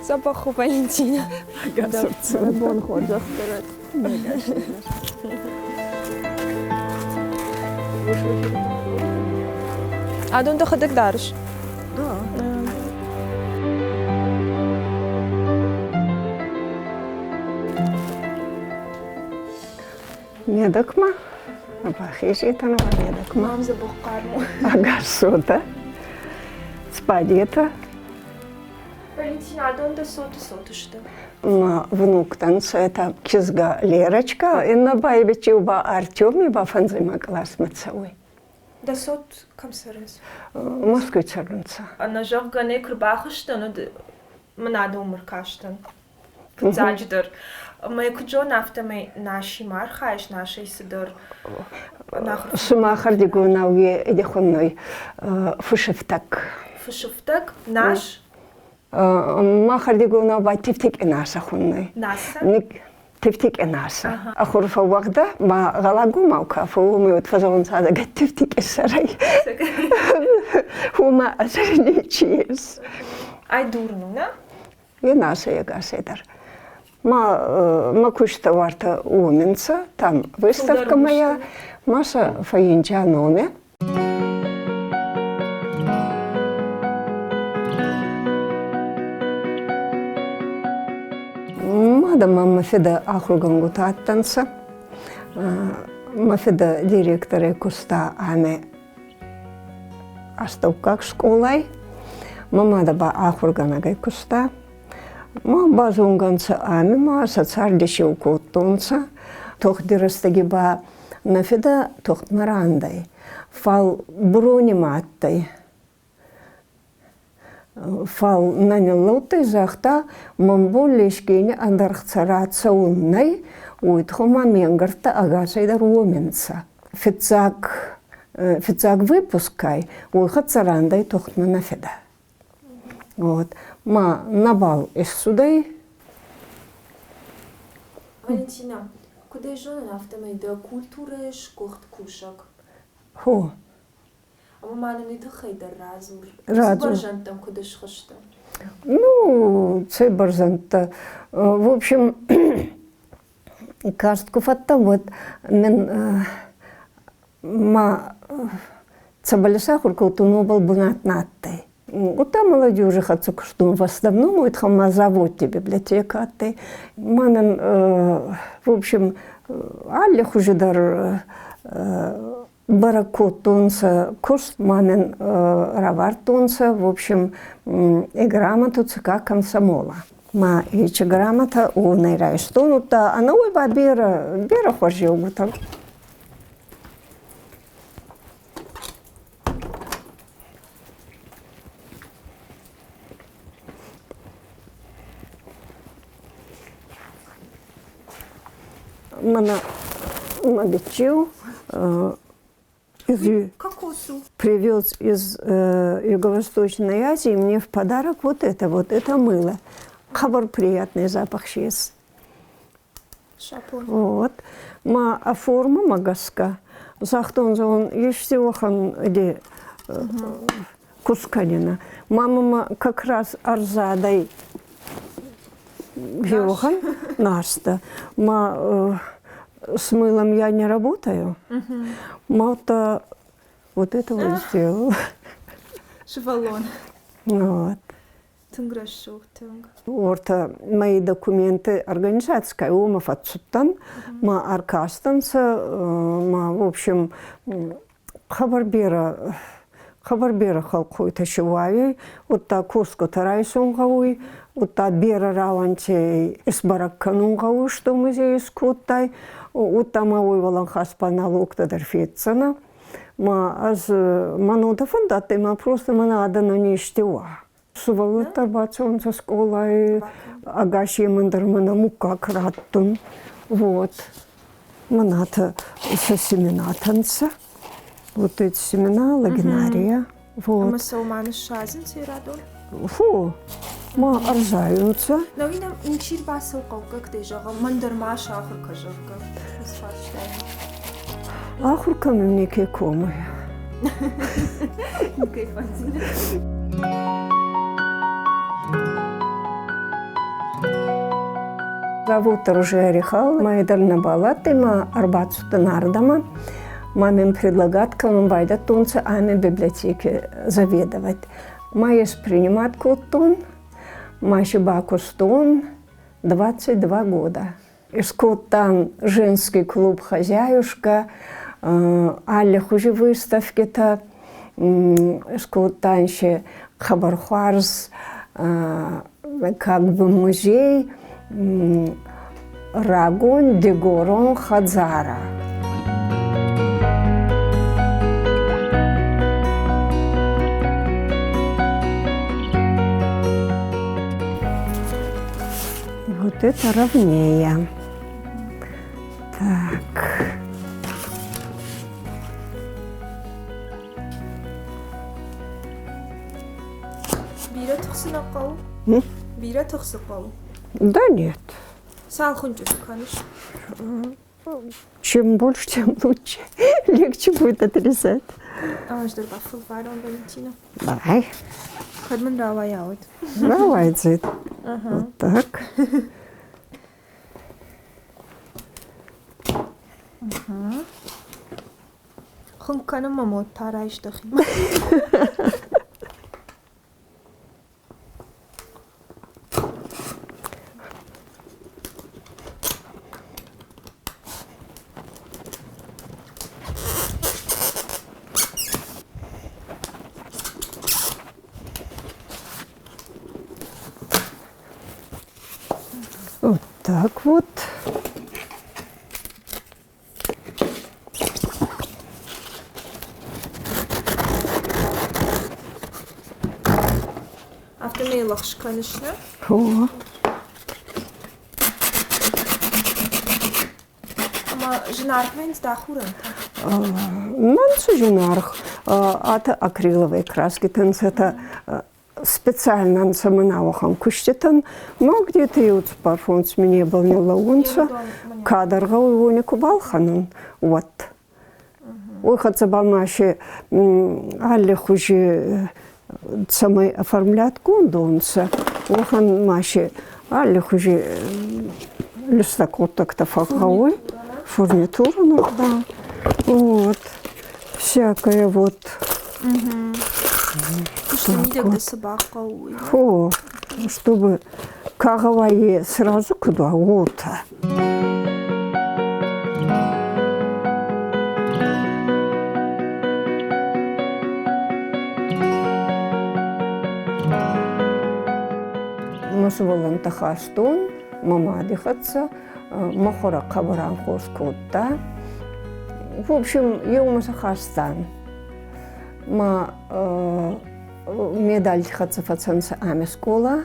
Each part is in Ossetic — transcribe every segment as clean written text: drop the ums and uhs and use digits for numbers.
Дзӕбӕх у, Валентина. Бон хорзӕх дӕр. Адон дӕхӕдӕг дарыс? Да. Медокма, бахизетӕн медокма. Мам забух хъарм. Агасота, спадета. Валентина, адон дӕ цоты цот сты? Ма внуктӕн это кизга Лерочка, инна байбичи ба Артем ба фӕндзӕймаг къласмӕ цӕуй. Дӕ цот кӕм цӕрынц? Москвы цӕрынц. Ӕнӕзӕгъгӕ нӕ куы рбахызтӕн, уӕд мын адонмӕ ркастӕн. Фыццаджыдӕр. Мӕ куыд зон, афтӕмӕй нашимӕ архайыс, нашӕй цыдӕр Сымахӕрдигонау едехонной фысыфтӕг. Фысыфтӕг? Наш? Махӕрдигонау ба тифтик наса хунной. Наса? Тифтик наса. Ахур фӕууагъда, ма гъӕлагомау ка фӕууомӕй уӕд фӕзӕгъунцӕ адӕгӕ тифтик сӕрӕй. Уымӕ ӕзӕр ничи ес. Ай дурну, на? Е наса егасӕй дӕр. Ма, ма куыста уартӕ Уоменца, там выставка моя, Маша фӕйинча номе. Мада ма мӕ фидӕ ахургӕнгутӕ адтӕнцӕ. Мӕ фидӕ директорӕй куста ӕмӕ астӕуккаг скъолай. Мӕ мадӕ ба ахургӕнӕгӕй куста. Ма базонгӕ нцӕ ами ма сӕ цардисеу кодтонцӕ. Тугъди рӕстӕги ба нӕ фидӕ тугъдмӕ рандӕй, фал брони ма адтӕй. Фал нӕ ниллӕудтӕй, загъта, мӕн бон Лескени ӕндӕргъцӕ рацӕун нӕй, уой туххӕй ма ме нгӕрттӕ ӕгасӕйдӕр уоми нцӕ. Фиццаг, фиццаг выпускӕй уой хӕццӕ рандӕй тугъдмӕ нӕ фидӕ. Вот. Ма нӕбал иссудӕй. Валентина, куыд ӕй зонын, афтӕмӕй дӕ культурӕйы сгуыхт кусӕг. Хо. Ӕмӕ ма нын уый тыххӕй дӕр радзур. Радзур. бӕрзӕндтӕм куыд схызтӕ? Ну, цӕй бӕрзӕндтӕ. В общем, каст куы фӕдтӕн, уӕд мин ма цӕбӕл сахур кодтон, уобӕл бунат нӕ адтӕй. Удта молодежи хӕццӕ кустон в основном, уой ма заводти библиотека адтӕй. Мӕнӕн, в общем, алли хузи дӕр бӕрӕг кодтонцӕ куст, ма мин равардтонцӕ, в общем, и грамоту ЦК комсомола. Ма ечи грамота уонӕй райстон, удта ӕнӕуой ба берӕ, берӕ хуӕрзеугутӕ. Мана Мабичил из, Кокосу. привез из Юго-Восточной Азии мне в подарок вот это мыло. Хабар приятный запах сейчас. Шапон. Вот. Ма а форма магаска. Загътон зон ести уӕхӕн де кусканина. Мама ма как раз ӕрзадӕй Йохан Наста. Ма с мылом я не работаю. Ма вот это вот сделала. Сывӕллон. Вот. Тынг рӕсугъд, тынг. Уорта мои документы организацийкай уома фӕццудтӕн, ма ӕркастӕнцӕ, ма, в общем, хъӕбӕр берӕ хъӕбӕр берӕ хӕлхъойтӕ си уайуй, удта косгутӕ райсун гъӕуй, удта берӕ рауӕнти исбӕрӕг кӕнун гъӕуй, што музей искодтай, удта ма уой уӕлӕнхас ба налогтӕ дӕр феддзӕнӕ. Ма ӕз мӕн уотӕ фӕндадтӕй, ма просто мӕнӕ адӕнӕн ести уа. Сувӕллӕттӕ бацӕунцӕ скъолай, ӕгасемӕн дӕр мӕнӕ муггаг раттун. Вот. Мӕнӕ сӕ семенатӕ нцӕ. Вот эти семена лагенария. Вот. Ӕма сӕумӕ ныссадзынц радон? Фу, ма ӕрзайунцӕ. Науинӕм инчир бацӕу хъӕуккӕгтӕй зӕгъӕм, мӕн дӕр ма сахур кӕ, зӕгъгӕ. Ахур кӕнун неке комуй. Никӕй фӕндзинӕ. Завод дӕр уже ӕрихал, мӕ дӕр нӕбал адтӕй, ма ӕрбацудтӕн ардӕмӕ. Ма мин предлагать кӕнун байдӕдтонцӕ ами библиотеки заведовать. Ма ес принимать кодтон, ма си бакустон 22 года. Искодтан женский клуб «Хозяюшка», аллихузи выставкитӕ, искодтан си хъӕбӕр хуарз как бы музей рагон дигорон хӕдзарӕ. Вот это ровнее. Так. Бирӕ тых нӕ хъӕуы? Бирӕ тых цы хъӕуы? Да нет. Цал хуынчъыты кӕныс? Чем больше, тем лучше. Легче будет отрезать. Ӕз дӕр бафӕлварон, Валентина. Давай. Кӕд мын рауайа, уӕд. Рауайдзӕн. Вот так. Хуынкъ кӕнынмӕ мод та райс дӕхимӕ. Вот так вот. Афтӕмӕй лӕгъз кӕныс, нӕ? О. Ӕмӕ зынаргъ вӕййынц дӕ ахорӕнтӕ? Нам цы зынаргъ. Аты акриловые краски это специально мӕн ауӕхӕн куститӕн, ма где-то еу цуппар-фондз минебӕл ниллӕуунцӕ, кадӕр гъӕуй, уони ку балхӕнун, уӕд. Уой хӕццӕ ба ма се аллихузи цӕмӕй оформлятгонд унцӕ, уӕхӕн ма се аллихузи листокоттӕгтӕ фӕгъгъӕуй, фурнитура, ну да. Вот. Всякое вот. Куысты мидӕг дӕ цы бахъӕуы, уый. О, чтобы кагъавайе сразу куыд уа, уотӕ. Мӕ сувӕллӕнттӕ хастон мӕ мади хӕццӕ, мӕ хуӕрӕ хъӕбӕр анхос кодта. В общем, еумӕ сӕ хастан. Ма медальти хӕццӕ фӕцӕнцӕ ами скъола.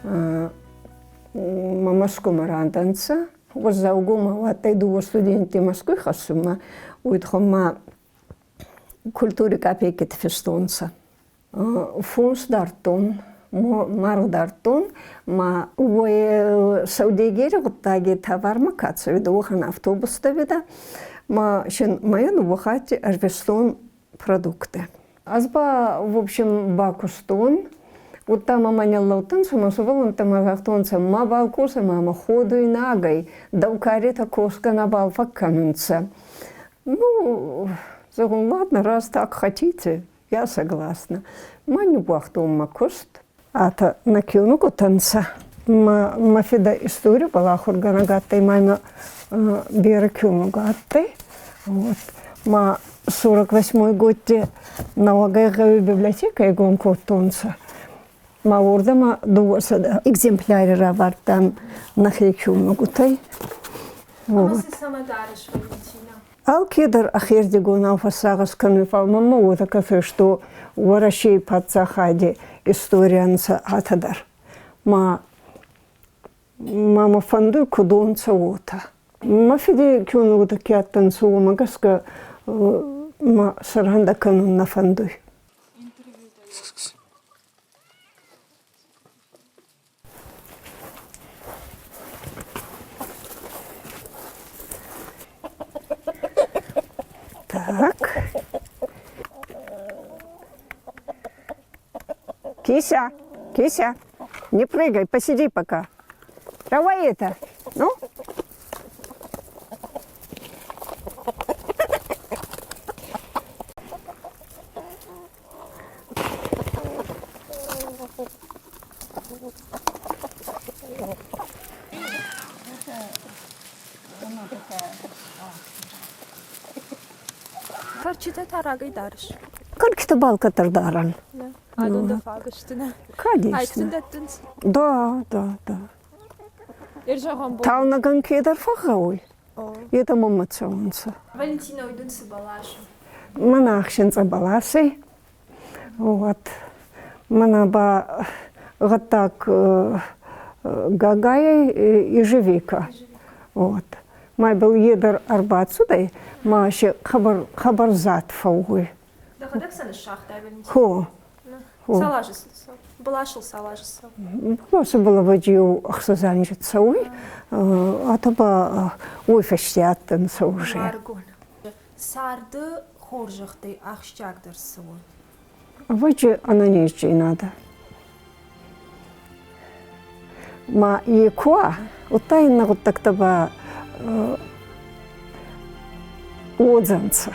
Ма Мӕскумӕ рандӕнцӕ. Уӕззаугомау адтӕй дууӕ студенти Мӕскуй хӕссунмӕ. Уой туххӕн ма культури копейкити фистонцӕ. Фонс дардтон, маргъ дардтон, ма уой сӕудегери гъуддаги товармӕ ка цӕуидӕ, уӕхӕн автобустӕ уидӕ, ма син мӕйӕн уӕхӕтти ӕрвистон продукты. Ӕз ба, в общем, бакустон, удта мӕмӕ ниллӕудтӕнцӕ, ма сувӕллӕнттӕ ма загътонцӕ, мабал косӕ, мама, ходуйнагӕй, дӕу каретӕ косгӕ нӕбал фӕккӕнунцӕ. Ну, зӕгъун, ладно, раз так хотите, я согласна. Ма ниууагътон мӕ куст. Атӕ нӕ киунугутӕ нцӕ. Мӕ фидӕ историбӕл ахургӕнӕг адтӕй, ма имӕ берӕ киунугӕ адтӕй. Вот. Ма 48 годти нӕуӕгӕй гъӕуи библиотекӕ игон кодтонцӕ. Ма уордӕмӕ дууӕсӕдӕ экземпляри равардтан нӕхе киунугутӕй. Ӕма си цӕмӕ дарис, Валентина? Алкедӕр ӕхердигонау фӕссагъӕс кӕнуй, фал мӕнмӕ уотӕ кӕсуй, што Уӕрӕсей паддзахади историйӕн сӕ атӕ дӕр. Ма ма мӕ фӕндуй, куд уонцӕ, уотӕ. Мӕ фиди киунугутӕ ке адтӕнцӕ, уомӕ гӕсгӕ мӕ сӕрӕндӕ кӕнун нӕ фӕндуй. Так. Кися, Кися, не прыгай, посиди пока. Давай это. Кӕрчытӕ та рагӕй дарыс? Кӕрчытӕ балкӕддӕр дарӕн. Адон дӕ фаг сты, нӕ? Конечно. Айк сын дӕттынц? Да, да, да. Таунӕгӕн кедӕр фӕгъгъӕуй, етӕ мӕмӕ цӕунцӕ. Валентина, уый дын цы бӕлас у? Мӕнӕ ӕхсинцъӕ бӕласӕй. Вот. Мӕнӕ ба гъӕддаг гагайӕй ежевика. Вот. Ма ибӕл е дӕр ӕрбацудӕй, ма си хъӕбӕр хъӕбӕр зад фӕууй. Дӕхӕдӕг сӕ ныссагътай, Валентина? Хо. Цал азы Бӕласыл цал азы цӕуы? Бӕласы балавӕджы еу ӕхсӕз анзи цӕуй, атӕ ба уой фӕсте адтӕнцӕ уже. Царды хорзӕхтӕй ахсджиагдӕр цы у? Ӕвӕджи ӕнӕнездзийнадӕ. Ма е ку уа, удта иннӕ гъуддӕгтӕ ба уодзӕнцӕ.